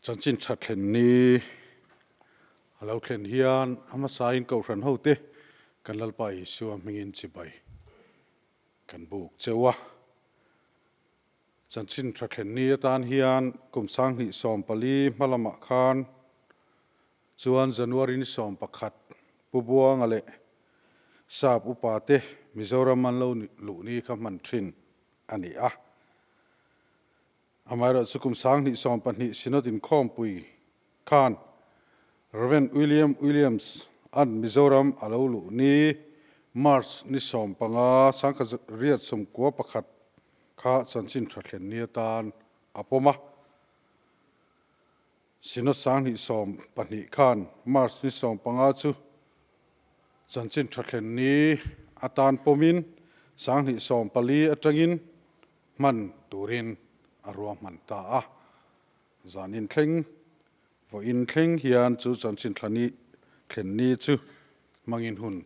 Chanchin tha thlen ni a lo thlen hian a hmasain Kohhran hote kan Lalpa Isua hmingin chibai kan buk cheu a. Chanchin tha thlen ni atan hian kum 2014 hma lamah khan chuan January ni 11 Pu Buanga leh Sap upa te Mizoram an lo luh ni kha hman thin a ni a. Amaherawhchu kum 2012 Synod inkhawmpui khan Rev. William Williams an Mizoram a lo luh ni March ni 15 1991 kha chanchin tha thlen ni atan a pawm a. Synod 2012 khan March ni 15 chu chanchin tha thlen ni atan pawmin 2014 atangin hman turin a ruahman ta a. Zan inthleng, vawiin thleng hian chu chanchin thla ni thlen ni chu hmangin hun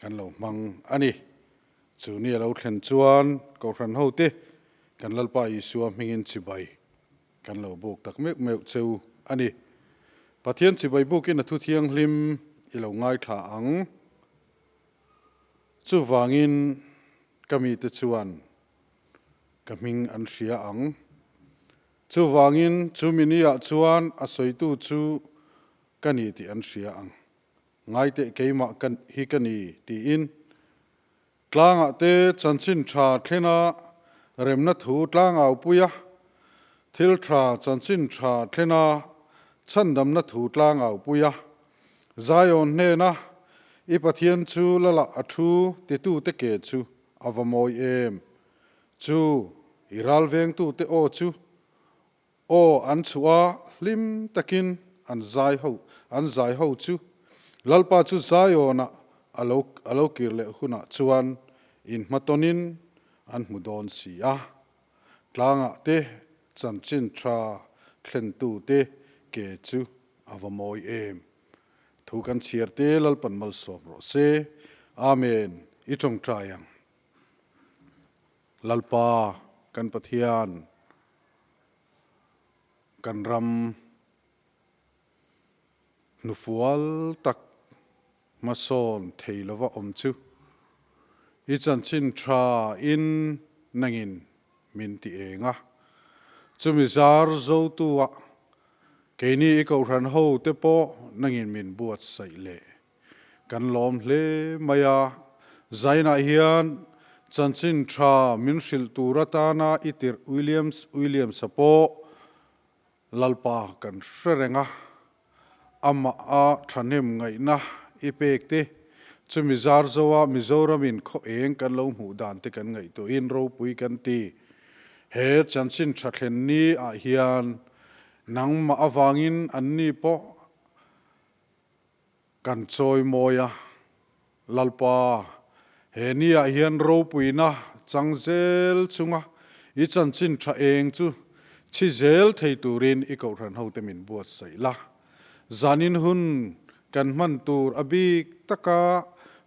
kan lo hmang a ni. Chu ni a lo thlen chuan Kohhran hote kan Lalpa Isua hmingin chibai kan lo buk tak meuh meuh cheu a ni. Pathian chibai bukin a thu thianghlim i lo ngaithla ang. Chuvangin ka mite chuan ka hming an hria ang. Chuvangin chumi niah chuan a sawitu chu ka ni tih an hria ang. Ngaiteh keimah ka hi ka ni tiin tlangah te chanchin tha thlena remna thu tlangau a, thil tha chanchin tha thlena chhandamna thu tlangau a, Zion hnena i Pathian chu lala a thu titu te ke chu a va mawi em. Chu i ral vengtu te aw chu aw an chhuah a hlim takin an zai ho an zai ho chu Lalpa chu Zion-ah a lo a lo kir leh hunah chuan inhmatawnin an hmu dawn si a. Tlangah te chanchin tha thlentu te ke chu a va mawi em. Thu kan chhiar te Lalpan malsawm rawh se. Amen. I tawngtai ang. Lalpa kan Pathian kan ram hnufual tak hmasawn thei lova awm chu i chanchin tha in nangin min ti eng a. Chumi zar zotu ah keini i Kohhran ho te pawh nangin min buatsaih leh kan lawm hle mai a. Zainah hian chanchin tha min hrilh tur atana i tirh Williams Williams-a pawh Lalpa kan hre reng a, amah a thahnem ngaihna i pek te, chumi zar zoa Mizoramin khaw eng kan lo hmuh dan te kan ngaihtuahin ropui kan ti. He chanchin tha thlen ni ah hian nangmah avangin anni pawh kan chawi mawi a, Lalpa, he ni ah hian ropuina chang zel chunga i chanchin tha eng chu chhi zel thei turin i Kohhran hote min buatsaih la. Zanin hun kan hman tur a bik taka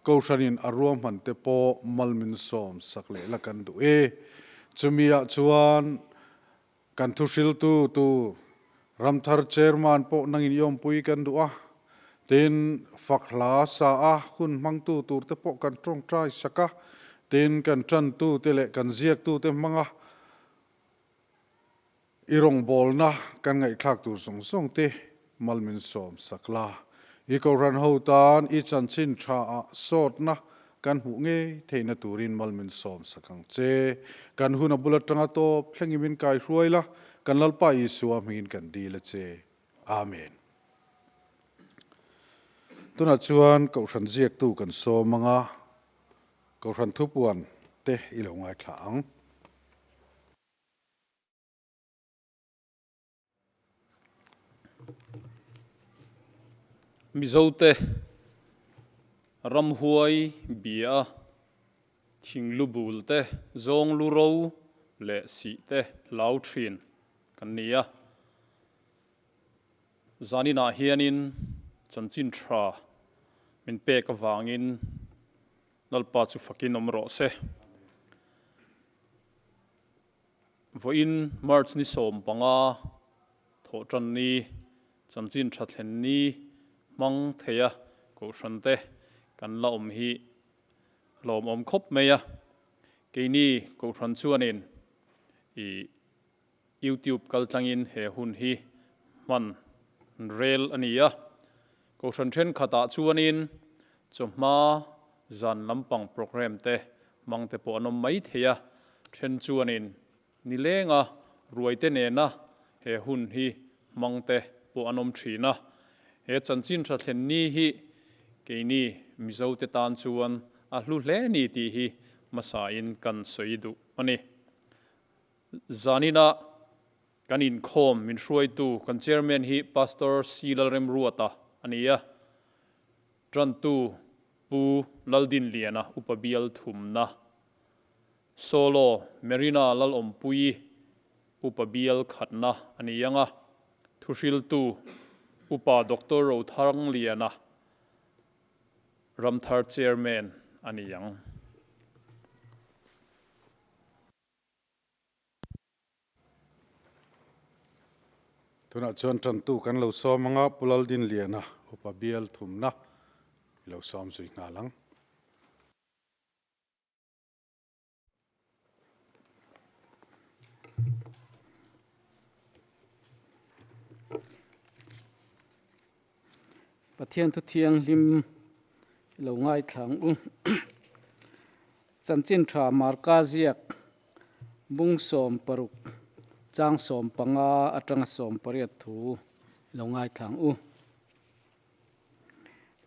Kohhranin a ruahman te pawh mal min sawm sak leh la kan duh e. Chumi ah chuan kan thuhriltu tur Ramthar Chairman pawh nangin i awmpui kan duh a, tin fak hla sa a hun hmangtu tur te pawh kan tawngtai sak a, tin kan tantu te leh kan ziaktu te hmanga i rawngbawlna kan ngaihthlak tur zawng zawng te mal min sawm sak la. I Kohhran ho tan i chanchin tha ah sawtna kan hmuh ngei theihna turin mal min sawm sak ang che. Kan hun a bul atanga tawp thlengin min kai hruai la, kan Lalpa Isua hmingin kan dil a che. Amen. Tunah chuan Kohhran ziaktu kan sawm anga Kohhran thupuan te i lo ngaithla ang. Mizote ramhuai bia thinglu bul te, zawng lu ro leh sih te hlau thin kan ni a. Zaninah hianin chanchin tha min pek avangin Lalpa chu fakin awm rawh se. Vawiin March ni 15. Thawhṭanni, Chanchin ṭha thlen ni hmang theia Kohhran te kan la awm hi lawmawm khawp mai a. Keini Kohhran chuanin i YouTube kaltlangin he hun hi hman rel a ni a. Kohhran thenkhatah chuanin chawhma zan lampang programme te hmang te pawh an awm mai thei a, then chuanin Nilenga ruaite nena he hun hi hmangte pawh an awm thin a, he chanchin tha thlen ni hi keini Mizote tan chuan a hlu hle ni tih hi hmasain kan sawi duh a ni. Zanina kan inkhawm min hruaitu kan Chairman hi Pastor C Lalremruata a ni a, Tantu Pu Laldinliana Upa Bial thumna Solo, Marina Lalawmpuii Upa Bial khatna a ni ang a, thuhriltu Upa Doctor Rothangliana Ramthar Chairman a ni ang. Tunah chuan tantu kan lo sawm ang a, Pu Laldinliana Upa Bial thumna i lo sawm zui nghal ang. Pathian thu thianghlim lo ngaithla ang u. Chanchin tha Marka ziak bung 60 chang 15 atanga 18 thu lo ngaithla ang u.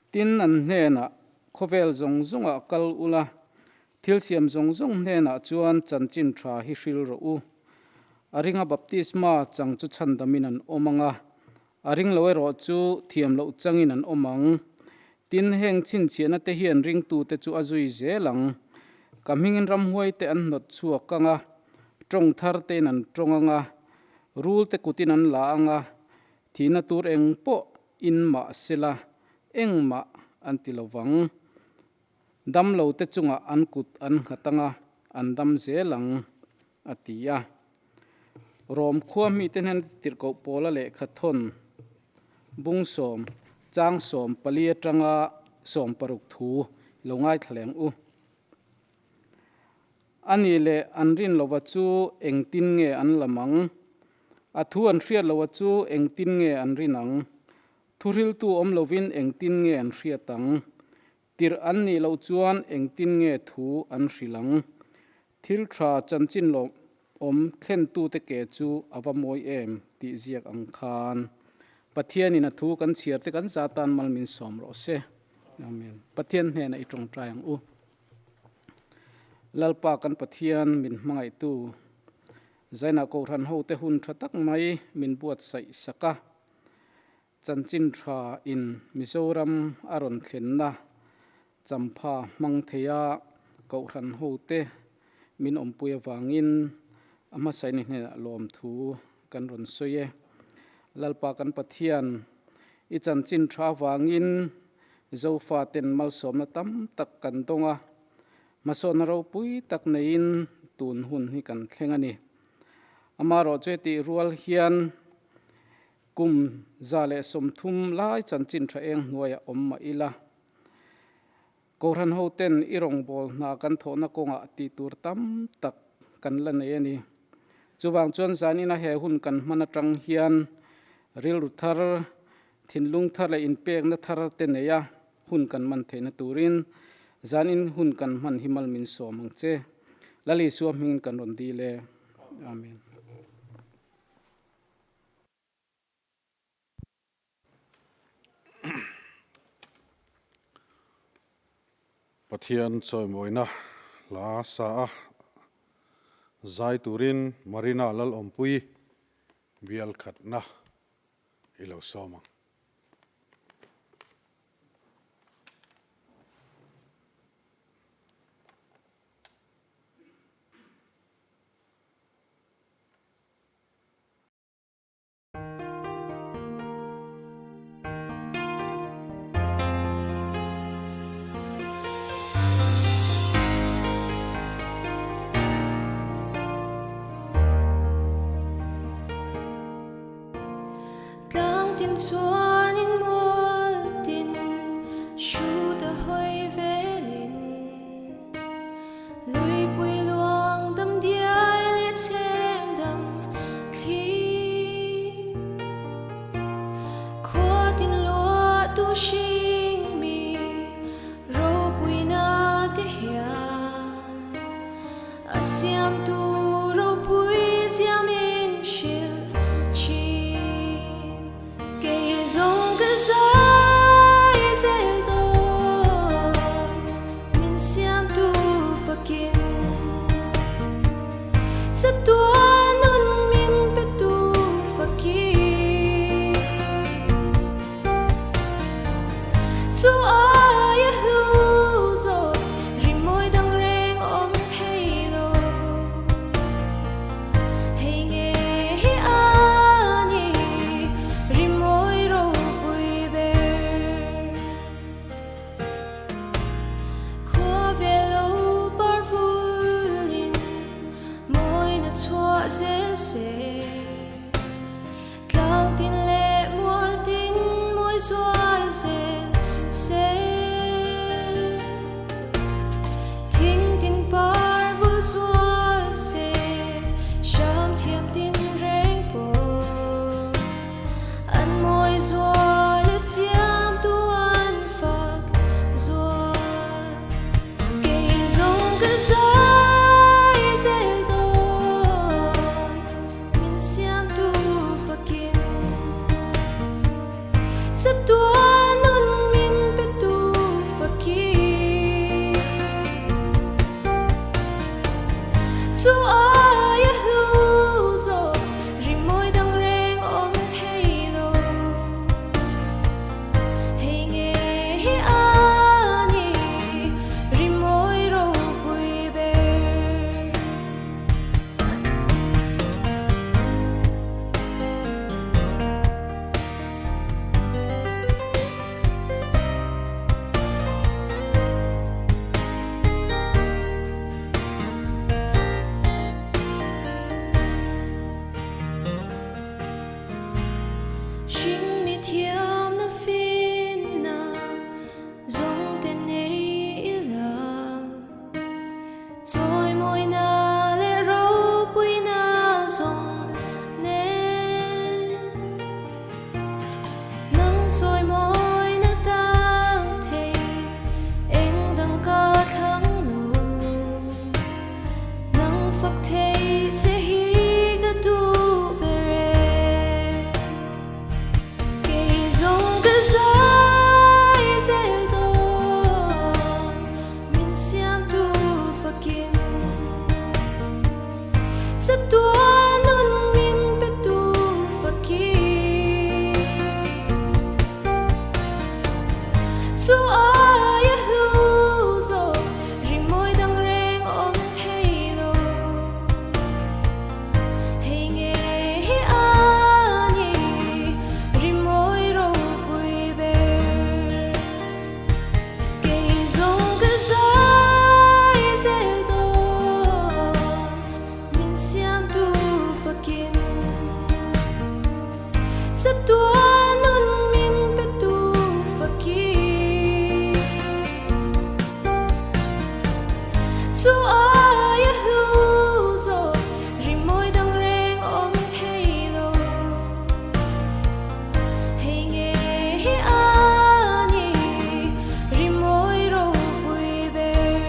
Tin, an hnenah, Khawvel zawng zawngah kal ula, thil siam zawng zawng hnenah chuan chanchin tha hi hril rawh u. A ringa baptisma chang chu chhandamin an awm ang a, a ring lo erawh chu thiam loh changin an awm ang. Tin, heng chhinchhiahna te hian ringtute chu a zui zel ang. Ka hmingin ramhuaite an hnawt chhuak ang a, tawng thar tein an tawng ang a, rulte kutin an la ang a, Thihna tur eng pawh in mah sela engmah an ti lo vang. Dam lo te chungah an kut an nghat anga an dam zel ang, a ti a. Rom khua mite hnen tirhkoh Paula lehkha thawn bung sawm chang 14 atanga 16 thu lo ngaithla leng u. A nih leh an rin lova chu engtin nge an lam ang? A thu an hriat loha chu engtin nge an rin ang? Thuhriltu awm lovin engtin nge an hriat ang? Tirh an nih loh chuan engtin nge thu an hrilh ang? Thil tha chanchin lawmawm thlentute ke chu a va mawi em tih ziak ang khan Pathianin a thu kan chhiar te kan za tan mal min sawm rawh se. Amen. Pathian hnenah i tawngtai ang u. Lalpa kan Pathian min hmangaihtu Zaina Kohhran hote hun tha tak mai min buatsaih sak a, chanchin tha in Mizoram a rawn thlenna champha hmang theia Kohhran hote min awmpui avangin a hmasaini hnenah lawmthu kan rawn sawi e. Lalpa kan Pathian i chanchin tha avangin Zofaten malsawmna tam tak kan dawng a, Hmasawnna ropui tak neiin tun hun hi kan thleng a ni. Amaherawh chu hetih rual hian kum 130 lai chanchin tha eng hnuaiah awm mah ila, Kohhran hoten i rawngbâwl hna kan thawhna kawngah tih tur tam tak kan la nei a ni. Chuvang chuan zanina he hun kan hman atang hian rilru thar, thinlung thar leh inpekna thar te neia Hun kan man theihna turin zanin hun kan hman hi mal min sawm ang che. Lal Isua hmingin kan rawn dil e. Amen. Pathian chawimawina hla sa a zai turin Marina Lalawmpui bial khatna i lo sawm ang. chuanin mual tin hrut a hawi velin Luipui luang dam diai leh chhem dam thli Khua tin luah tu hring mi ropuina te hian A siamtu ropui ziamin hrilh thin. Kei zawng ka zai zel dawn, min siamtu fakin. Chatuan nun min petu fakin. Chu aia hlu zawk rimawi dang reng awm thei lo. Hei nge hi a ni rimawi ropui ber. Khua ve lo par vulin mawina chhuah zel se. Tlang tin leh mual tin mawi zual zel se. Thing tin par vul zual se, hram thiam tin reng pawh an mawi zual e siam tu an fak zual. Kei zawng ka zai zel dawn. Min siamtu fakin chatuan nun min petu fakin chu aia hlu zawk rimawi dang reng awm thei lo. Hei nge hi a ni rimawi ropui ber. Hring mi thiamna finna zawngte nei ila. Chawimawina leh ropuina zawng nen nang chawimawina tan thei eng dang ka thlang lo. Nang fak thei che hi ka duh ber e. Kei zawng ka zai zel dawn, min siamtu fakin. Chatuan nun min petu fakin. Chu aia hlu zawk rimawi dang reng awm thei lo. Hei nge hi a ni rimawi ropui ber. Kei zawng ka zai zel dawn, min siamtu fakin. Chatuan nun min petu fakin. Chu aia hlu zawk rimawi dang reng awm thei lo. Hei nge hi a ni rimawi ropui ber.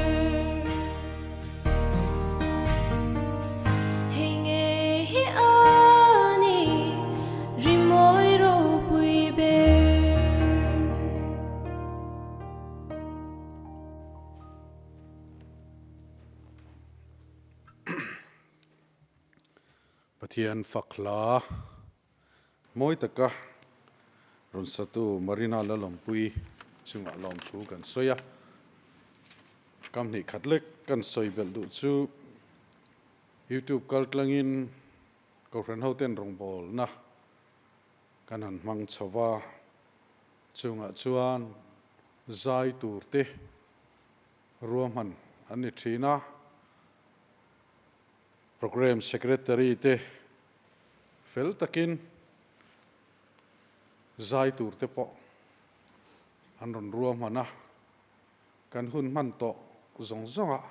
Hei nge hi a ni rimawi ropui ber. Pathian fak hla mawi taka rawn satu Marina Lalawmpui chungah lawmthu kan sawi a. Kam hnih khat lek kan sawi belh duh chu YouTube kal tlangin Kohhran hoten rawngbawlna kan han hmang chho va, chungah chuan zai tur te ruahman an ni thin a, Programme Secretary te fel takin. Zai tur te pawh an rawn ruahman a, kan hun hman tawh zawng zawngah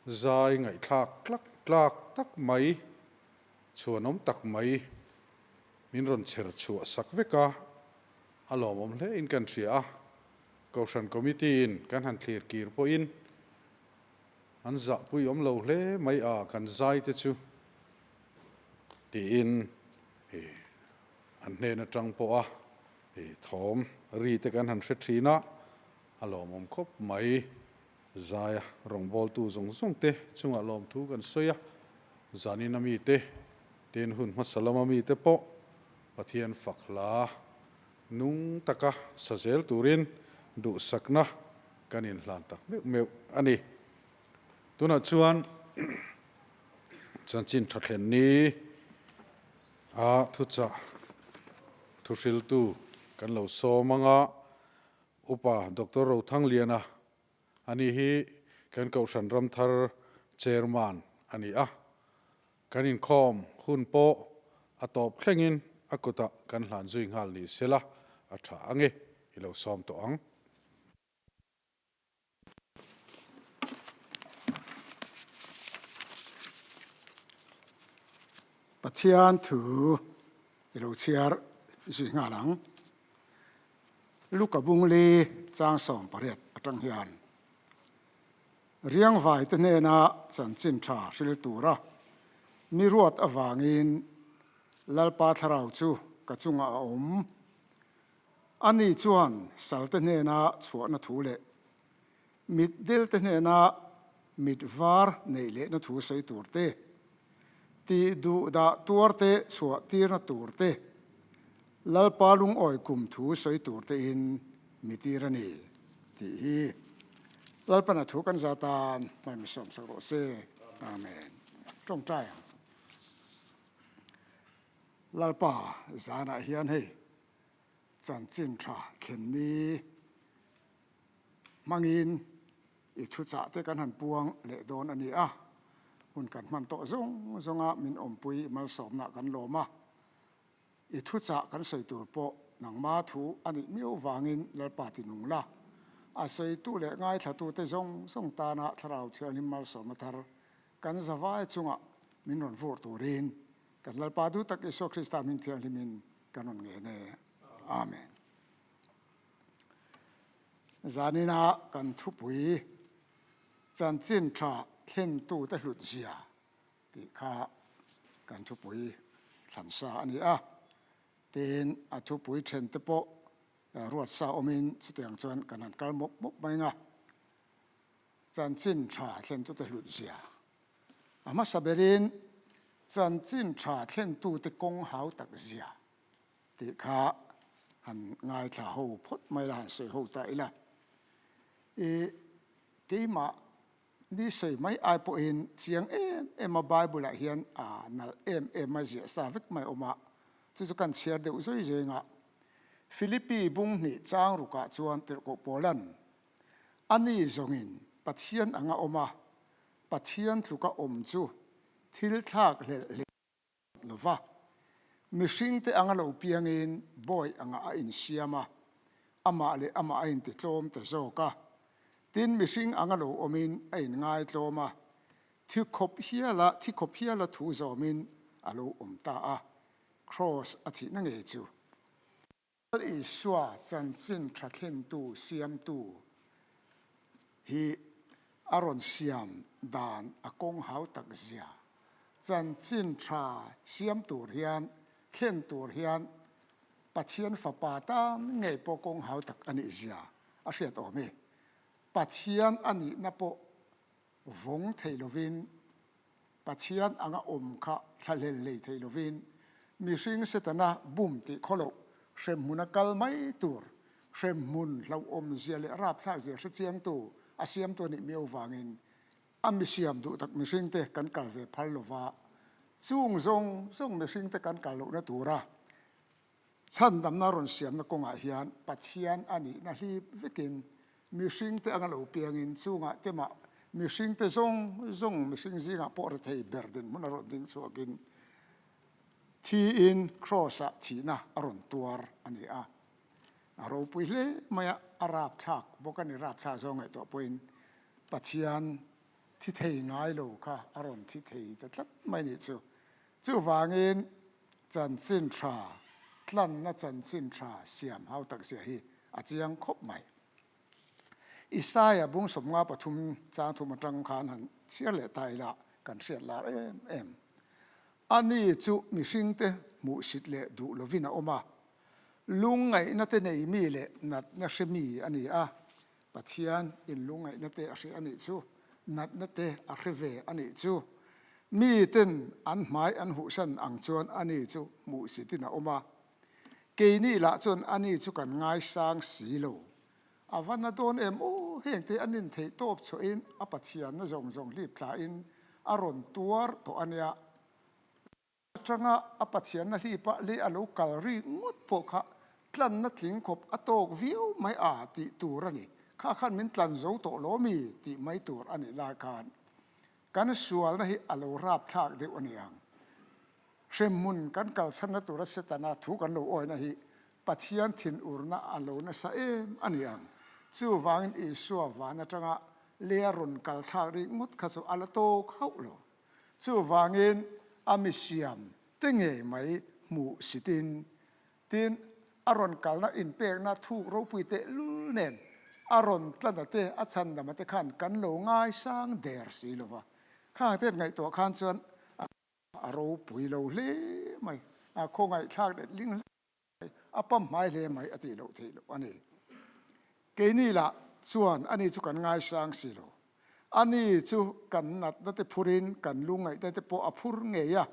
zai ngaihthlak tlak tlak tak mai, chhuanawm tak mai min rawn chher chhuah sak vek a, a lawmawm hle in kan hria a, Kohhran Committee in kan han thlir kir pawhin an zahpui awm lo hle mai a, kan zai te chu tiin an hnen atang pawh a thawm ri te kan han hre thin a, a lawmawm khawp mai. Zaia rawngbawltu zawng zawng te chungah lawmthu kan sawi a, zanin a mite, tin hun hmasa lama mite pawh Pathian fak hla nung taka sa zel turin duhsakna kan inhlan tak meuh meuh a ni. Tunah chuan chanchin tha thlen ni a thuchah thuhriltu kan lo sawm anga Upa Doctor Rothangliana a ni hi kan Kohhran Ramthar Chairman a ni a, kan inkhawm hun pawh a tawp thlengin a kutah kan hlan zui nghal ni sela a tha ange i lo sawm tawh ang. Pathian thu i lo chhiar zui nghal ang. Luka Bungli chang 18 atang hian Riangvai te hnena chanchin tha hril tura mi ruat avangin Lalpa thlarau chu ka chungah a awm. Ani chuan salte hnena chhuahna thu leh mitdel te hnena mit var neih lehna thu sawi tur te, tih duh dah tuar te chhuah tirna tur te, Lalpa lungawi kum thu sawi tur tein mi tir a ni tih hi Lalpan a thu kan za tan hmai sawmsak rawh se. Amen. Tawngtai ang. Lalpa zanah hian hei chanchin tha thlen ni hmangin i thuchah te kan han puang leh dawn a ni a, hun kan hman tawh zawng zawnga min awmpui malsawmna kan lawm a, i thuchah kan sawi tur pawh nangma thu a nih miau vangin Lalpa ti nung la, a sawitu leh ngaithlatute zawng zawng tana Thlarau Thianghlim malsawmna thar kan zavai chungah min rawn vur turin kan Lalpa duh tak Isua Krista hming thianghlimin kan rawn ngen e. Amen. Zanina kan thupui chanchin tha thlentute hlut zia tih kha kan thupui thlansa a ni a. Tin, a thupui thente pawh ruatsa awmin chutiang chuan kan han kal mawp mawp mai ang a. Chanchin tha thlentute hlut zia a hmasa berin chanchin tha thlentute kawng hau tak zia tih kha han ngaithla ho phawt mai la, han sawi ho ta ila. I keimah ni sawi mai ai pawhin chiang em em a Bible ah hian a nalh em em a ziah sa vek mai awm a, chu chu kan chhiar deuh zui zui anga Philippi bung hnih chang rukah chuan tirhkoh Paulan ani zawngin Pathian anga awm a, Pathian tluka awm chu thil thlak hlelh hlelh lo va, mihringte anga lo piangin bawi anga a insiam a, amah leh amah a intitlawm ta zawk a. Tin, mihring anga lo awmin a inngaitlawm a, thi khawp hiala thi khawp hiala thu zawmin a lo awm ta a, Kraws a thihna ngei chu. Lal Isua chanchin tha thlentu siamtu hi a rawn siam dan a kawng hau tak zia. Chanchin tha siam tur hian, thlen tur hian Pathian Fapa tan ngei pawh kawng hau tak a nih zia a hriat awm e. Pathian a nihna pawh vawng thei lovin Pathian anga awm kha thlahlel hlei thei lovin mihring Setana bum tih khaw loh hremhmuna kal mai tur, hremhmun hlauhawm zia leh rapthlak zia hrechiangtu a siamtu a nih miau vangin a misiam duh tak mihringte kan kal ve phal lova, chung zawng zawng mihringte kan kal lohna tura Chhandamna rawn siamna kawngah hian Pathian a nihna hlip vekin mihringte anga lo piangin chungah te mah mihringte zawng zawng mihring zingah pawh rethei ber dinhmun a rawn ding chhuakin. Thiin Kraws-ah thihna a rawn tuar a ni a. A ropui hle mai a, a rapthlak bawk a ni. Rapthlak zawng ngaihtuah pawhin Pathian thi thei ngai lo kha a rawn thi thei ta tlat mai nih chu. Chuvangin chanchin tha, tlanna chanchin tha siam hau tak zia hi a chiang khawp mai. Isaia bung 53 chang thum atang khan han chhiar leh ta ila kan hriat lar em em. Ani chu mihringte hmuhsit leh duh lovin a awm a, lungngaihna te nei mi leh natna hre mi a ni a. Pathian in lungngaihna te a hre a nih chu, natna te a hre ve a nih chu. Miten an hmai an huhsan ang chuan ani chu hmuhsitin a awm a. Keini lah chuan ani chu kan ngaisang si lo. A va na dawn em aw, hengte a nin theih tawp chhuahin a Pathianna zawng zawng hlip thlain a rawn tuar tawh a nia. Atanga a Pathianna hlipah leh a lo kal ri ngawt pawh kha tlanna tling khawp a tawk viau mai a tih tur a ni. Kha khan min tlan zo tawh lo mi tih mai tur a nih lai khan kan sualna hi a lo rapthlak deuh a ni ang. Hremhmun kan kalchhanna tura Setana thu kan lo awina hi Pathian thinurna a lo nasa em a ni ang. Chuvangin Isua van atanga lei a rawn kal thlak rih ngawt kha chu a la tawk hauh lo. Chuvangin a misiam te ngei mai hmuh sitin, tin a rawn kalna inpekna thuk ropui tehlul nen a rawn tlana te a chhandama te khan kan lo ngaisang der si lo va. Khang te ngaihtuah khan chuan a. A ropui lo hle mai, a khawngaihthlak let ling hle mai, a pamhmai hle mai a tih loh theih loh a ni. Keini lah chuan ani chu kan ngaisang si lo. Ani chu kan natna te phurin kan lungngaihna te pawh a phur ngei a,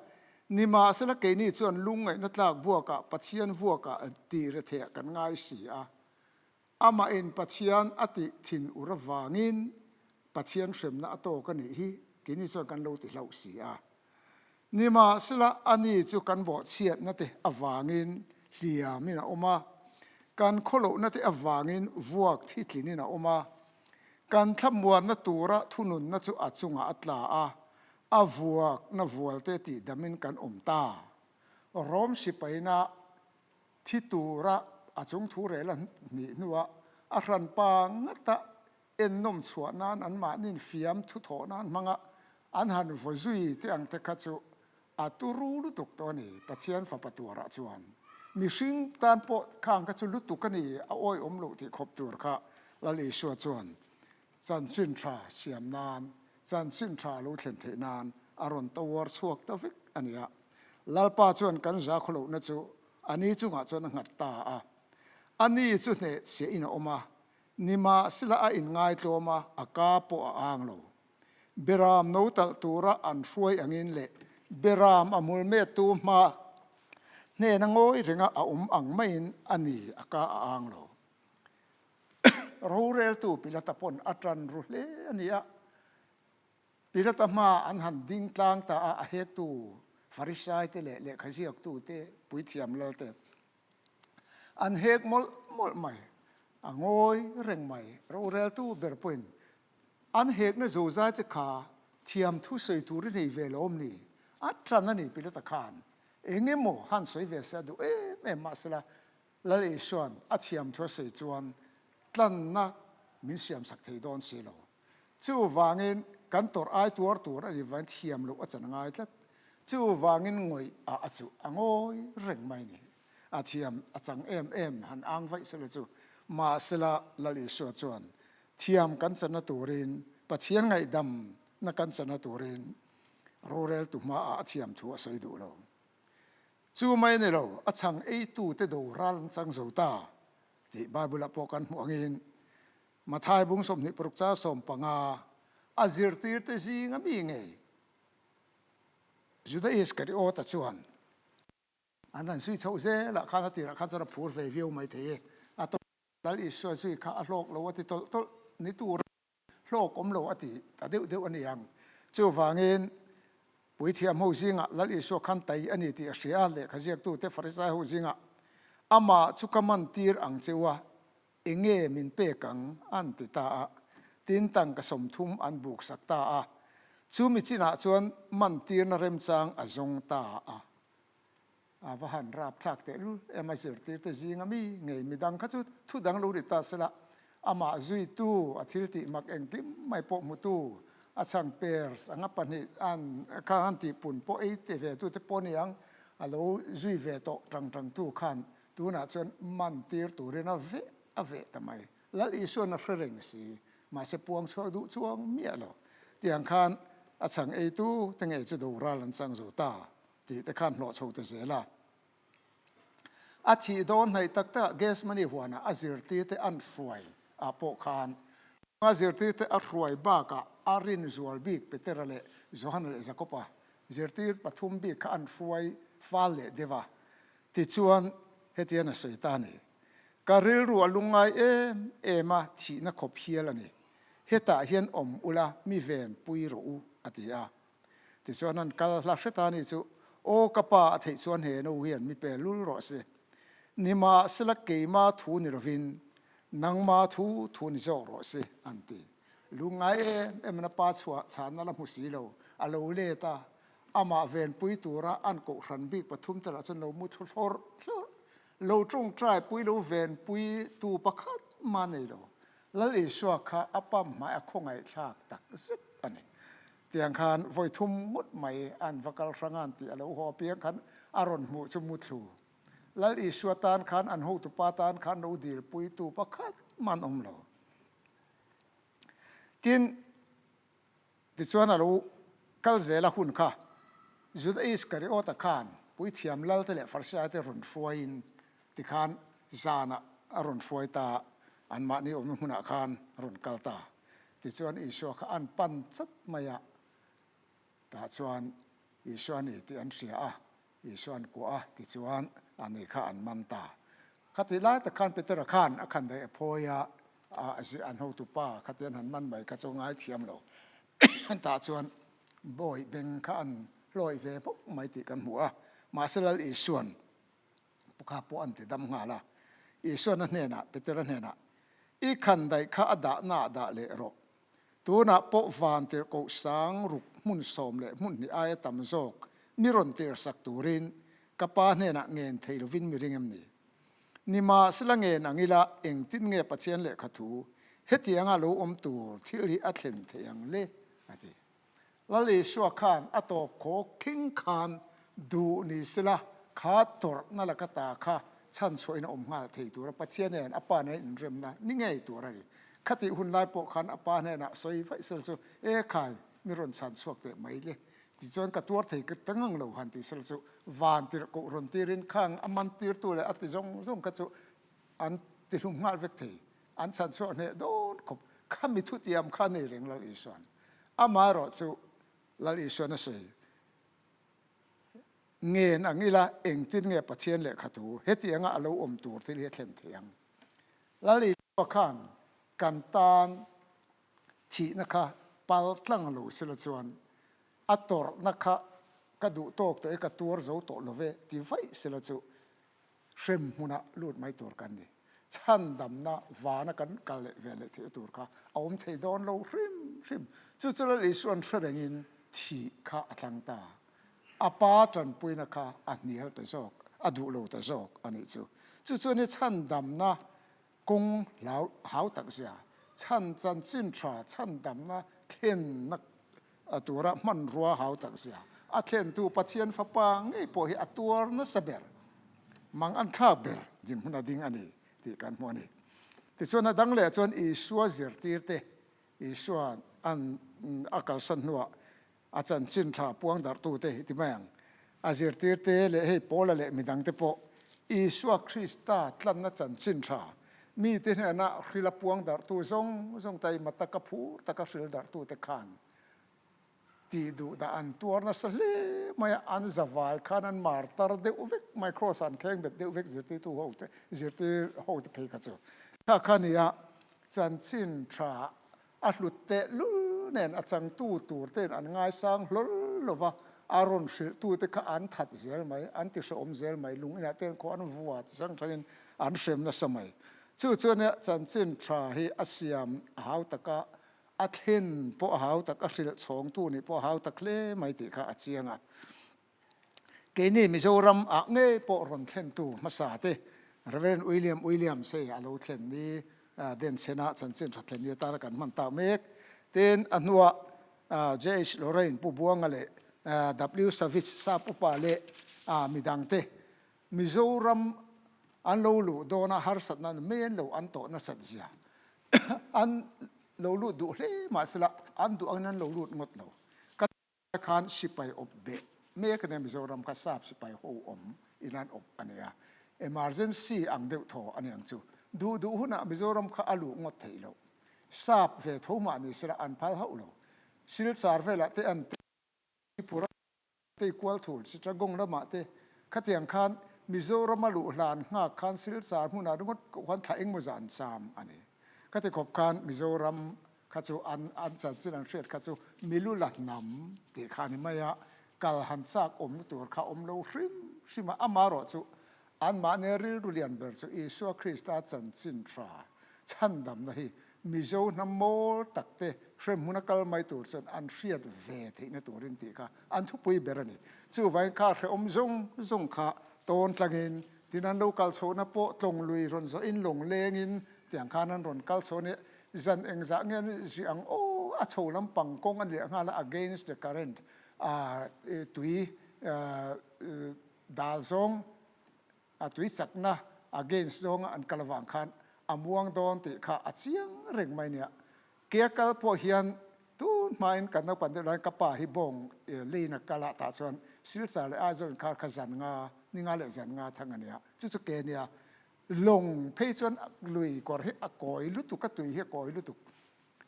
nimahsela keini chuan lungngaihna tlak buakah Pathian vuakah tih retheh kan ngai si a. Amahin Pathian a tih thin ur avangin Pathian hremna a tawk a nih hi keini chuan kan lo ti hlauh si a. Nimahsela ani chu kan bawhchhiatna te avangin hliamin a awm a, kan khawlohna te avangin vuak thitlinin a awm a, kan thlamuanna tura thununna chu a chungah a tla a, a vuakna vualte tihdamin kan awm ta. Rom sipaina Thi tura a chung thu rel a hnih hnuah a hranpa ngata ennawm chhuah nan anmahniin fiam thu thawh nan hmanga an han vaw zui te ang te kha chu a turu lutuk tawh a ni. Pathian fapa tuarah chuan mihring tan pawh khang kha chu lutuk a ni, a awihawm loh tih khawp tur kha Lal Isua chuan chanchin tha siam nan, chanchin tha lo thlen theih nan a rawn tawar chhuak ta vek a ni a. Lalpa chuan kan zakhawlohna chu a ni chungah chuan a nghat ta a. A ni chu hnehchhiah in a awm a, nimahsela a inngaitlawm a, a ka pawh a ang lo. Beram no talh tura an hruai angin leh beram a hmul mettu hma hnena ngawi renga a awm ang maiin a ni a ka a ang lo. Roreltu Pilata pawn a tan ru hle a ni a. Pilata hma an han ding tlang ta a, a hektu Farisai te leh lehkhaziaktu te, puithiam lal te an hek mawlh mawlh mai, a ngawi reng mai. Roreltu ber pawhin an hekna zozai che kha thiam thu sawi tur i nei ve lo awm ni? A tan a ni Pilata khan eng emaw han sawi ve se a duh em em mahsela Lal Isua'n a thiam thu a sawi chuan tlanna min siamsak thei dawn si lo. Chuvangin kan tawrh ai tuar tur a nih vangin thiam loh a chan a ngai tlat. Chuvangin ngawih ah a chuh a ngawi reng mai ni. A thiam a chang em em han ang vaih sela chu. Mahsela Lal Isua chuan thiam kan channa turin Pathian ngaihdamna kan channa turin roreltu hmaah a thiam thu a sawi duh lo. Chu mai a ni lo, a chhang eitute do ral an chang zo ta tih Bible-ah pawh kan hmuh angin Mathai bung 26 cha 15 a zirtirte zinga mi ngei Juda Iskariota chuan an han zui chhoh zelah khan a tirah khan chuan a phur ve viau mai thei e. A tawp Lal Isua zui kha a hlawk lo a ti tawlh tawlh ni tur hlawk awm lo a ti ta deuh deuh a ni ang. Chuvangin Puithiam ho zingah Lal Isua khan tai a ni tih a hria a, lehkha ziaktute Farisai ho zingah amah chu ka man tir ang che u a, enge min pek ang an ti ta a, tin tangka 30 an buk sak ta a, chumi chinah chuan man tirna remchang a zawng ta a. A va han rapthlak tehlul em a zirtirte zinga mi ngei midang kha chu thu dang lo ni ta sela, amah zuitu a thil tih mak engkim mai pawh hmutu a chhang pairs anga pahnih an kha han tih pun pawh ei ti ve tute pawh niang a lo zui ve tawh tang tang tu khan tunah chuan man tir turin a veh a veh ta mai. Lal Isuan a hre reng si, mahse puang chhuak duh chuang miah lo. Tiang khan a chhang eitu te ngei chu doral an chang zo ta. Tih te khan hlawh chho ta zel a. A thih dawn hnaih tak takah Gethsemane huanah a zirtirte an hruai ah pawh khan a zirtirte a hruai bakah a rin zual bik Petera leh Johana leh Jakoba zirtir pathum bik kha an hruai fal leh deuh a. Tichuan hetian a sawi ta a ni. Ka rilru a lungngai em em a, thihna khawp hial a ni. Hetah hian awm ula mi ven pui rawh u, a ti a. Tichuan an kal hla hret a ni chu, Aw ka pa a theih chuan he no hian mi pe lul rawh se. Nimahsela keima thu ni lovin nangma thu thu ni zawk rawh se, an ti. Lungngai em em in a pa chhuah chhanna la hmu si lo, a lo let a, amah venpui tura an kohhran bik pathum te lah chuan lo mu thlu thlawrh thlawrh, lo tawngtai pui lo venpui tu pakhat mah nei lo. Lal Isua kha a pamhmai a khawngaihthlak tak zet a ni. Tiang khan vawi thum ngawt mai an va kal hrang an tih a lo haw apiang khan a rawn hmuh chu muthlu. Lal Isua tan khan an hotupa tan khan lo dilpuitu pakhat mah an awm lo. Tin, tichuan a lo kal zel a hun kha Juda Iskariota khan puithiam Lalte leh Farsiaite rawn hruaiin tikhan zanah a rawn hruai ta, anmahni awmna hmunah khan a rawn kal ta. Tichuan Isua kha an pan chat mai a, tah chuan Isua a ni tih an hria a, Isua an kuah a, tichuan a ni kha an man ta. Khatih lai tak khan Petera khan a khan daih a phawi a, an hotupa khati an han man mai kha chu ngai thiam lo. Tah chuan bawi beng kha an hlawih ve hmawk mai tih kan hmu a, mahse Lal Isuan Pukha pawh an ti dam nghal a. Isuan a hnenah, Petera hnenah, I khan daih kha a dahna ah dah leh rawh. Tunah pawh van tirhkoh sang ruk hmun sawm leh hmun hnih aia tam zawk mi rawn tirhsak turin ka pa hnenah ngen thei lovin mi ring em ni? Nimahsela ngen ang ila engtin nge Pathian lehkha thu hetianga lo awm tur thil hi a thlen thei ang le? a ti. Lal Isua khan a tawp khaw khing khan duh ni sela kha tawrhna laka ta kha chhan chhuahin a awm nghal thei tur a, Pathian nen a pa nen inremna ni ngei tur a ni. Khatih hun lai pawh khan a pa hnenah sawi vaih sel chu, E khai, mi rawn chhan chhuak teh mai le, tichuan ka tuar thei ta ngang lo han ti sel chu van tirh koh rawn tirin khang a man tirtu leh a ti zawng zawng kha chu an ti hlum nghal vek thei. An chhan chhuah hneh dawn khawp. Kha mi thutiam kha nei reng Lal Isuan. Amaherawh chu Lal Isuan a sawi, Ngen ang ila engtin nge Pathian lehkha thu hetianga a lo awm tur thil hi a thlen thei ang? Lal Isua khan kan tan thihna kha pal tlang lo sela chuan a tawrhna kha ka duh tawk tawh e, ka tuar zo tawh lo ve ti vaih sela chu Hrem hmunah lut mai tur kan ni. Chhandamna vana kan kal leh ve leh theih tur kha a awm thei dawn lo hrim hrim. Chu chu Lal Isua'n hre rengin thih kha a thlang ta. A pa tanpuina kha a hnial ta zawk, a duh lo ta zawk a nih chu. Chu chuan i chhandamna kawng hlau hau tak zia, chhan chanchin tha chhandamna thlenna tura hmanrua hau tak zia, a thlentu Pathian Fapa ngei pawh hi a tuar nasa ber, mang an thlak ber dinhmun a ding a ni tih kan hmu a ni. Tichuan a dang leh chuan Isua zirtirte Isua an a kalsan hnuah A chanchin tha puang darhtute hi ti mai ang. A zirtirte leh hei Paula leh midangte pawh Isua Krista tlanna chanchin tha mite hnena hrila puang darhtu zawng zawng taima taka phur taka hril darhtute khan tih duh dah an tuar nasa hle mai a, an zavai khan an mar tar deuh vek mai, kraws an kheng bet deuh vek zirtirtu hote zirtir hote phei kha chu. Kha kha nia chanchin tha A hlut teh lul nen a changtu tur te'n an ngaisang hlawl lo va, a rawn hrilhtute kha an that zel mai, an ti hrehawm zel mai, lung inah te'n khaw an vua ti hrang hrangin an hrem nasa mai. Chu chuan chanchin tha hi a siam a hau tak a, a thlen pawh a hau tak, a hrilh chhawngtu nih pawh a hau tak hle mai tih kha a chiang a. Keini Mizoram ah ngei pawh rawn thlentu hmasa te Rev. William Williams hei a lo thlen ni Denchhena chanchin tha thlen ni atana kan hman tak mek. Tin, a hnuah JH Lorraine Pu Buanga leh W Savitz Sap upa leh midangte Mizoram an lo luh dawna harsatna an men lo an tawh nasat zia an lo lut duh hle mahsela an duh angin an lo lut ngawt lo. Ka khan sipai awp beh mek a nia Mizoram kha sap sipai ho awm in an awp a nia. Emergency ang deuh thaw a ni ang chu. Duh duh hunah Mizoram kha a luh ngawt theih loh. Sap ve tho mah ni sela an phal hauh lo. Silchar velah te an Tripura te kual thul Chittagong lamah te khatiang khan Mizoram a luh hlan nghak khan Silchar hmunah ringawt koh khan thla engmaw zan cham a ni. Khati khawp khan Mizoram kha chu an an chanchin an hriat kha chu milu la hnam tih kha a ni mai a, kal han chak awmna tur kha awm lo hrim hrim a, amaherawh chu anmahni rilru lian ber chu Isua Krista chanchin tha chhandamna hi Mizo hnam mawl tak te hremhmun a kal mai tur chuan an hriat ve theihna turin tih kha an thupui ber a ni. Chuvangin kha hrehawm zawng zawng kha tawn tlangin tin an lo kal chhohna pawh tlawng lui rawn zawhin lawng lengin tiang khan an rawn kal chho a nia. Zan engzah nge an zui ang aw a chho lampang kawng a liah nghal a against the current tui dal zawng a tui chakna against zawnga an kal avang khan a muang dawn tih kha a chiang reng mai nia. Ke a kal pawh hian tun hmain kan naupan deuh laiin ka pa hi bawng lane a kal a tah chuan Silchar leh Aizawl inkar kha zan nga ni nga leh zan nga thang a nia chu chu ke nia lawng phei chuan lui kawr hi a kawi lutuk a tui hi a kawi lutuk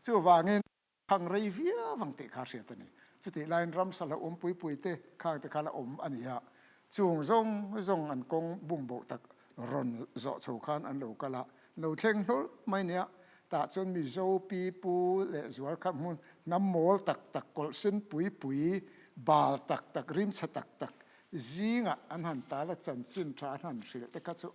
chuvangin Thang rei viau ang tih kha hriat a ni. Chutih laiin ramsa la awm pui pui te khang te kha la awm a ni a, chung zawng zawng an kawng bum boh tak rawn zawh chho khan an lo kal a, lo thleng hlawl mai nia. Tah chuan Mizo pi pu leh zual kha hmun hnam mawl tak tak kawlh sen pui pui bal tak tak rimchhe tak tak zingah an han tal a chanchin tha an han hrilh te kha chu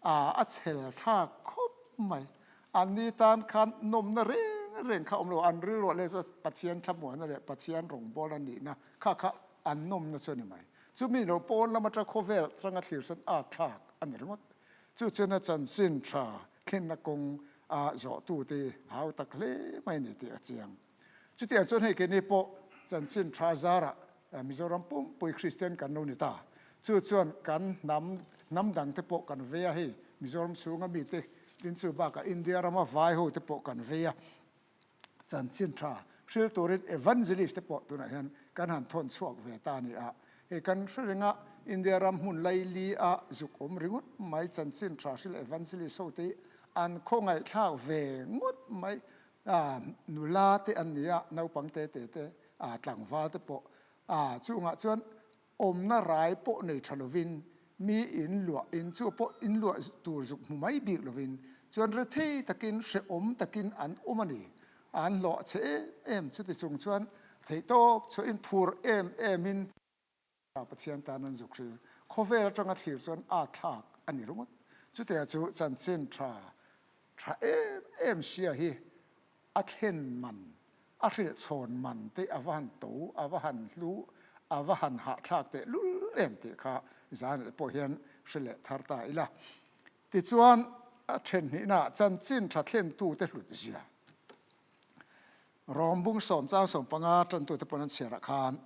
A a chhel thlak khawp mai. Anni tan khan nawmna reng reng kha awm lo. An rilruah leh chuan Pathian thlamuanna leh Pathian rawngbawla nihna kha kha an nawmna chu a ni mai. Chumi lo pawn lam atanga khawvel atanga thlir chuan a thlak a ni ringawt. Chu chuan a chanchin tha thlenna kawng a zawhtute hau tak hle mai a ni tih a chiang. Chutiang chuan hei keini pawh chanchin tha zarah Mizoram pumpui Kristian kan lo ni ta. Chu chuan kan hnam hnam dang te pawh kan vei a, hei Mizoram chhunga mite tin chu bakah India rama vai ho te pawh kan vei a. Chanchin tha hril turin evangelist te pawh tunah hian kan han thawn chhuak ve ta a ni a. Hei kan hre reng a, India ram hmun laili a zuk awm ringawt mai chanchin tha hril evangelist ho te hi an khawngaihthlak ve ngawt mai. Nula te an ni a, naupang te te te, tlangval te pawh. Chungah chuan awmna rai pawh nei tha lovin mi in luah in chu pawh in luah tur zuk hmu mai bik lovin chuan rethei takin hrehawm takin an awm a ni. An hlawh chhe em em chuti chung chuan theihtawp chhuahin phur em emin Pathian tan an zuk hril. Khawvel atanga thlir chuan a thlak a ni ringawt. Chutia chu chanchin tha tha em em sia hi a thlen man, a hrilh chhawn man te a va han to, a va han hlu, a va han hahthlak teh lul em tih kha zan leh pawh hian hre leh thar ta ila. Tichuan a then hnihnaah chanchin tha thlentute hlut zia. Rawng bung sawmchang 15 tantute pawn an chhiarah khan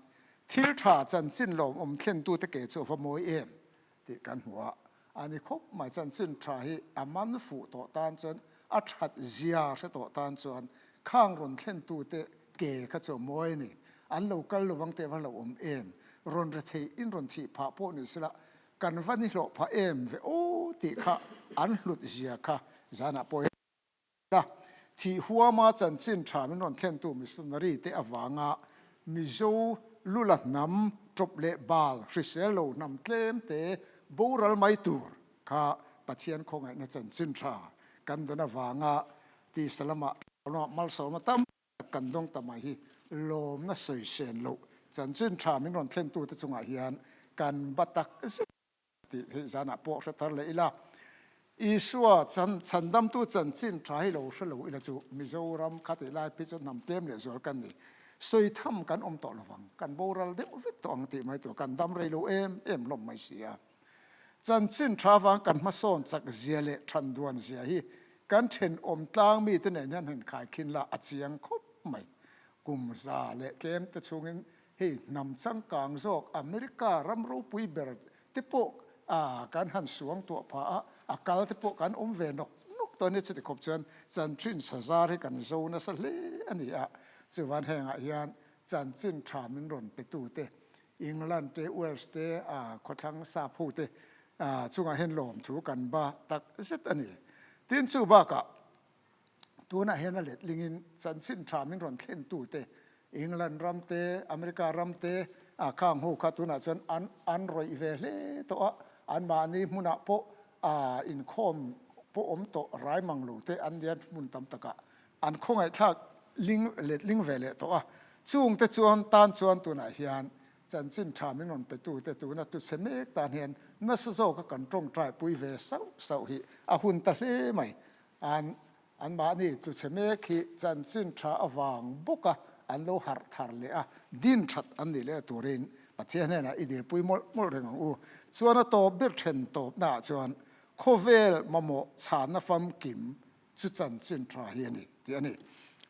thil tha chanchin lawmawm thlentute ke chu a va mawi em tih kan hmu a. A ni khawp mai chanchin tha hi a man fuh tawh tan chuan a that zia hre tawh tan chuan khang rawn thlentute ke kha chu a mawi a ni. An lo kal lovang teh va hlauhawm em? Rawn rethei in rawn thih phah pawh ni sela kan va ni hlawh phah em ve aw tih kha an hlut zia kha zanah pawh hian A thih huama chanchin tha min rawn thlentu missionary te avanga Mizo lula hnam tawp leh bal hrisel lo hnam tlem te boral mai tur kha Pathian khawngaihna chanchin tha kan dawn avanga tisa lamah malsawmna tam tak kan dawng ta mai hi lawmna sawisen loh chanchin tha min rawn thlentu te chungah hian kan ba tak zet Tih hi zanah pawh hre thar leh ila, Isua chan chhandamtu chanchin tha hi lo hre lo ila chu Mizoram kha tih lai phei chuan hnam tlem leh zual kan ni. Sawi tham kan awm tawh lovang, kan boral deuh vek tawh ang tih mai tur, kan dam rei lo em em hlawm mai si a. Chanchin tha vang kan hmasawn chak zia leh than duan zia hi kan thenawm tlang mite nen hian han khaikhin la a chiang khawp mai. Kum za leh tlem te chhungin hei hnam changkang zawk America ram ropui ber te pawh kan han suang tuah phah a, a kal te pawh kan awm ve nawk nawk tawh a nia chuti khawp chuan chanchin tha zar hi kan zo nasa hle a ni a. Chuvan hengah hian chanchin tha min rawn pe tu te England te, Wales te, khawthlang sap ho te chungah hian lawmthu kan ba tak zet a ni. Tin chu bakah tunah hian a letlingin chanchin tha min rawn thlen tu te England ram te, America ram te khang ho kha tunah chuan an an rawih ve hle tawh a, anmahni hmunah pawh inkhawm pawh awm tawh rai mang lo te an nia hmun tam takah an khawngaihthlak ling letling ve leh tawh a, chungte chuan tan chuan tunah hian chanchin tha min rawn petute tuna tuchhe mek tan hian nasa zawka kan tawngtai pui ve sauh sauh hi a hun ta hle mai. An anmahni tuchhe mek hi chanchin tha avang bawka an lo harh thar leh a, din that an nih leh turin Pathian hnenah i dilpui mawlh mawlh reng ang u. Chuan a tawp ber then tawpnaah chuan khawvel mamawh chhanna famkim chu chanchin tha hi a ni tih a ni.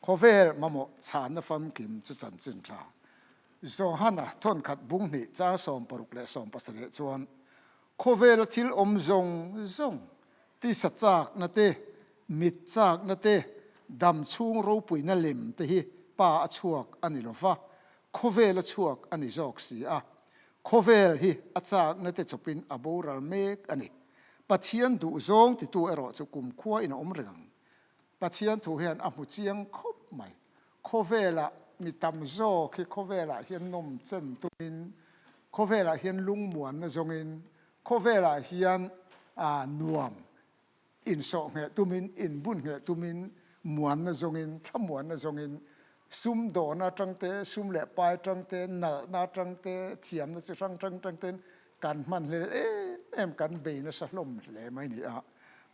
Khawvel mamawh chhanna famkim chu chanchin tha. Johana thawnkhat bung hnih chang 67 chuan, Khawvela thil awm zawng zawng, tisa chakna te, mit chakna te, dam chhung ropuina lem te hi Pa a chhuak a ni lo va, khawvel a chhuak a ni zawk si a. Khawvel hi a chakna te chawpin a boral mek a ni. Pathian duh zawng titu erawh chu kumkhua in a awm reng ang. Pathian thu hian a hmu chiang khawp mai. Khawvelah mi tam zawk hi khawvelah hian nawm chen tumin, khawvelah hian lungmuanna zawngin, khawvelah hian nuam Insawh ngheh tumin, inbun ngheh tumin, muanna zawngin, thlamuanna zawngin, sum dawhna atang te, sum leh pai atang te, nalhna atang te, thiamna chi hrang hrang atang ten kan hman hlel em em, kan bei nasa hlawm hle mai ni a.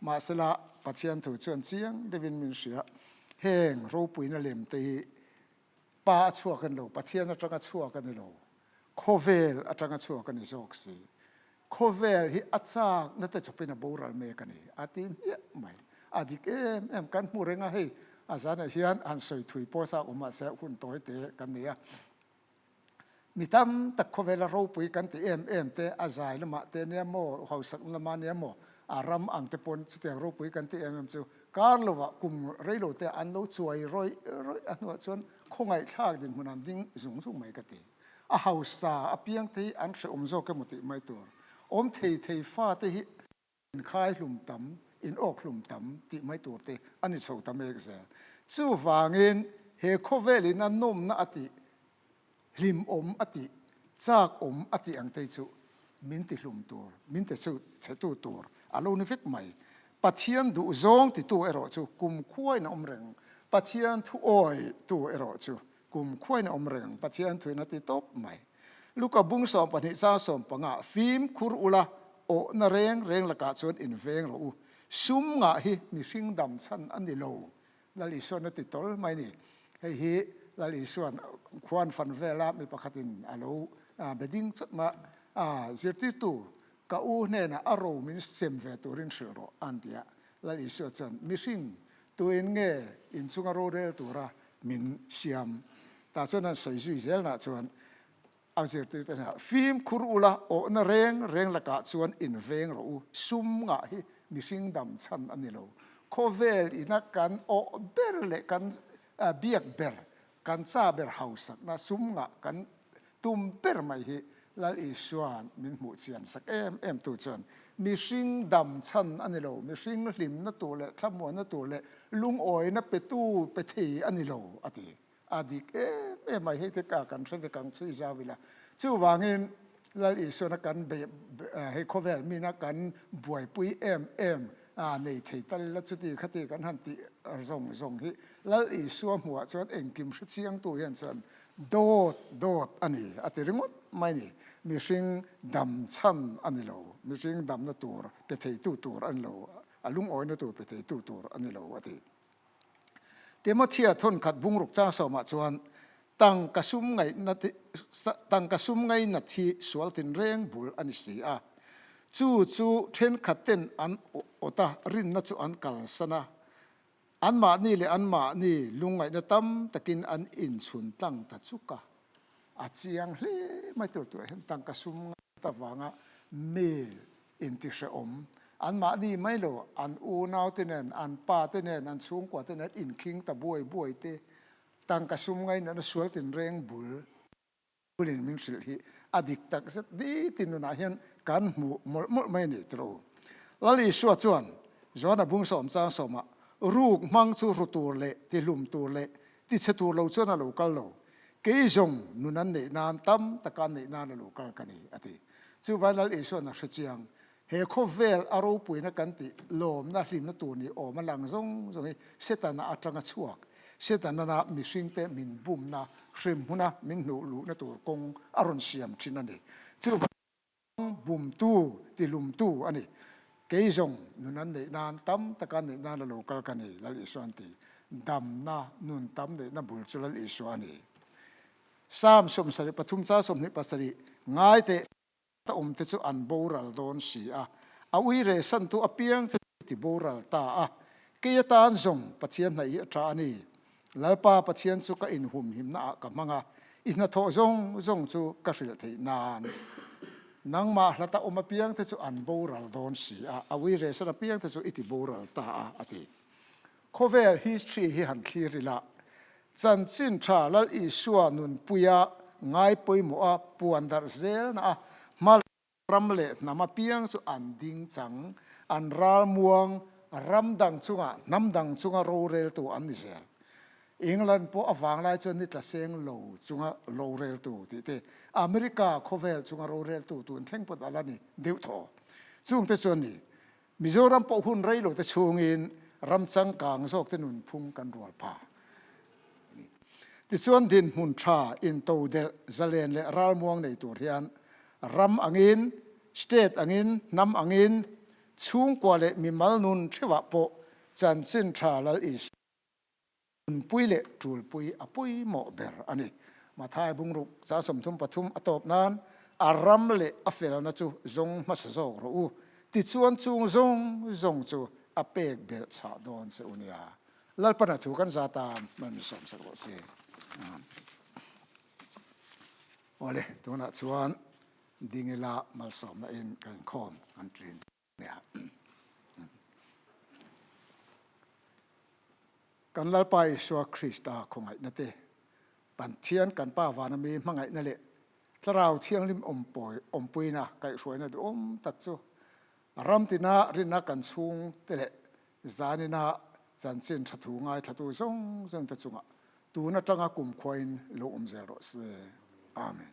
Mahsela, Pathian thu chuan chiang deuhin min hria, heng ropuina lem te hi Pa a chhuak a ni lo, Pathian atanga chhuak a ni lo, khawvel atanga chhuak a ni zawk si. Khawvel hi a chakna te chawpin a boral mek a ni, a ti hmiah mai. A dik em em, kan hmu reng a, hei a zanah hian han sawi thui pawh sa awm mahse hun tawi te kan nei a. Mi tam tak khawvela ropui kan ti em em te, a zai lamah te nia maw, hausakna lamah nia maw, a ram ang te pawn chutiang ropui kan ti em em chu kar lovah kum reilo te an lo chuai rawih rawih a hnuah chuan khawngaihthlak dinhmun an ding zung zung mai ka ti. A hausa apiang te hi an hrehawm zawk emaw tih mai tur. Awm thei thei fate hi in khai hlum tam, in awk hlum tam tih mai tur te a ni chho ta mek zel. Chuvangin he khawvel in a nawmna a tih, hlimawm a tih, chakawm a tih ang te chu min ti hlum tur, min ti chhetu tur a lo ni vek mai. Pathian duh zawng titu erawh chu kumkhuain a awm reng, Pathian thu awitu erawh chu Kum khuain a awm reng, Pathian thuin a ti tawp mai. Luka bung 12 chang 15, Fimkhur ula, awhna reng reng lakah chuan inveng rawh u. Sum ngah hi mihring dam chhan a ni lo, Lal Isuan a ti tawl mai ni. Hei hi Lal Isuan khuan fan vela mi pakhatin a lo be ding chawt mai a, Zirtirtu, ka u hnenah a ro min sem ve turin hrilh rawh, a han ti a. Lal Isua chuan, Mihring, Tuin nge inchunga rorel tura min siam? Tah chuan an sawi zui zelnah chuan a zirtirte hnenah, Fimkhur ula, awhna reng reng lakah chuan inveng rawh u. Sum ngah hi mihring dam chhan a ni lo. Khawvel ina kan awh ber leh kan biak ber, kan cha ber hausakna sum ngah kan Tum ber mai hi Lal Isua'n min hmuh chian sak em em tu chuan mihring dam chhan a ni lo, mihring hlimna tur leh thlamuanna tur leh lungawina petu pe thei a ni lo a ti. A dik em em mai, hei te ka kan hre vek ang chhui zau ila. Chuvangin Lal Isuana kan be hei khawvel mina kan buaipui em em nei thei tal ila chuti khati kan han tih zawng zawng hi Lal Isua hmuhah chuan engkim hre chiangtu hian chuan Dawt dawt a ni, a ti ringawt mai ni. Mihring dam chhan a ni lo, mihring damna tur pe theitu tur a ni lo, a lungawina tur pe theitu tur a ni lo, a ti. Timothea thawnkhat bungruk chang sawmah chuan. Tangka sum ngaihna tangka sum ngainat hi sual tinreng bul a ni si a. Chu chu thenkhat ten an awt a, rinna chu an kalsan a. Anmahni leh anmahni lungngaihna tam takin an inchhun tlang ta chuk a. A chiang hle mai tur turah hian tangka sum ngainat avanga mi intihrehawm anmahni mai lo, an unaute nen, an pate nen, an chhungkuate nen inkhing ta buai buai te Tangka sum ngainatna sual tinreng bul bulin min hrilh hi a dik tak zet nitin nunah hian kan hmu mawlh mawlh mai a ni tiro. Lal Isua chuan Johana bung sawm chang sawmah ruk hmang chu ru tur leh tihlum tur leh tichhe tur lo chuan a lo kal lo, kei zawng nun an neih nan tam taka an neih nan a lo kal ka ni a ti. Chuvai Lal Isua'n a hre chiang He khawvel a ropuina kan tih lawmna hlimna tur ni awm a lang zawng zawng hi Setana atanga chhuak, Setanana mihringte min bumna, hremhmuna min hnuh luhna tur kawng a rawn siam thin a ni. Chuvang bumtu, tihlumtu a ni. Kei zawng nun an neih nan tam taka an neih nan a lo kal ka ni, Lal Isua an ti. Damna, nun tam neihna bul chu Lal Isua a ni. Psalm 73 chang 27, Ngai teh. Ta awm te chu an boral dawn si a, a ui reh santu apiang chu ti boral ta a. Kei atan zawng Pathian hnaih hi a tha a ni. Lalpa Pathian chu ka inhumhimna ah ka hmang a, i hnathawh zawng zawng chu ka hrilh theih nan. Nangmah hlata awm apiang te chu an boral dawn si a, a ui reh san apiang te chu i ti boral ta a, a ti. Khawvel history hi han thlir ila, chanchin tha Lal Isua nunpuia ngai pawimawh a puan darh zelna a hma ram leh hnam apiang chu an ding chang, an ralmuang, ram dang chunga hnam dang chunga roreltu an ni zel. England pawh a vanglai chuan ni tla seng lo chunga roreltu tih te, America khawvel chunga roreltu tun thleng pawh a la ni deuh thaw. Chungte chuan ni Mizoram pawh hun rei lo te chhungin ram changkang zawk te nunphung kan rual pha a ni. Tichuan dinhmun tha intodelh zalen leh ralmuang nei tur hian ram angin, state angin, hnam angin, chhungkua leh mimal nun theuhah pawh chanchin tha Lal Isua Nunpui leh tulpui a pawimawh ber a ni. Mathai bungruk 33 a tawp nan a ram leh a felna chu zawng hmasa zawk rawh u, tichuan chung zawng zawng chu a pek belh chhah dawn che u nia. Lalpana thu kan za tan mal min sawmsak rawh se. Amen. Awle, tunah chuan dingila malsawmna in kan inkhawm kan ṭin. Kan Lalpa Isua Krista khawngaihna te, Pathian kan Pa vana mi hmangaihna leh Thlarau Thianghlim awmpuina kaihhruaina duhawm tak chu ram tina rinna kan chhungte leh zanina chanchin tha thu ngaithlatu zawng zawngte chungah tun atanga kumkhuain lo awm zel rawh se. Amen.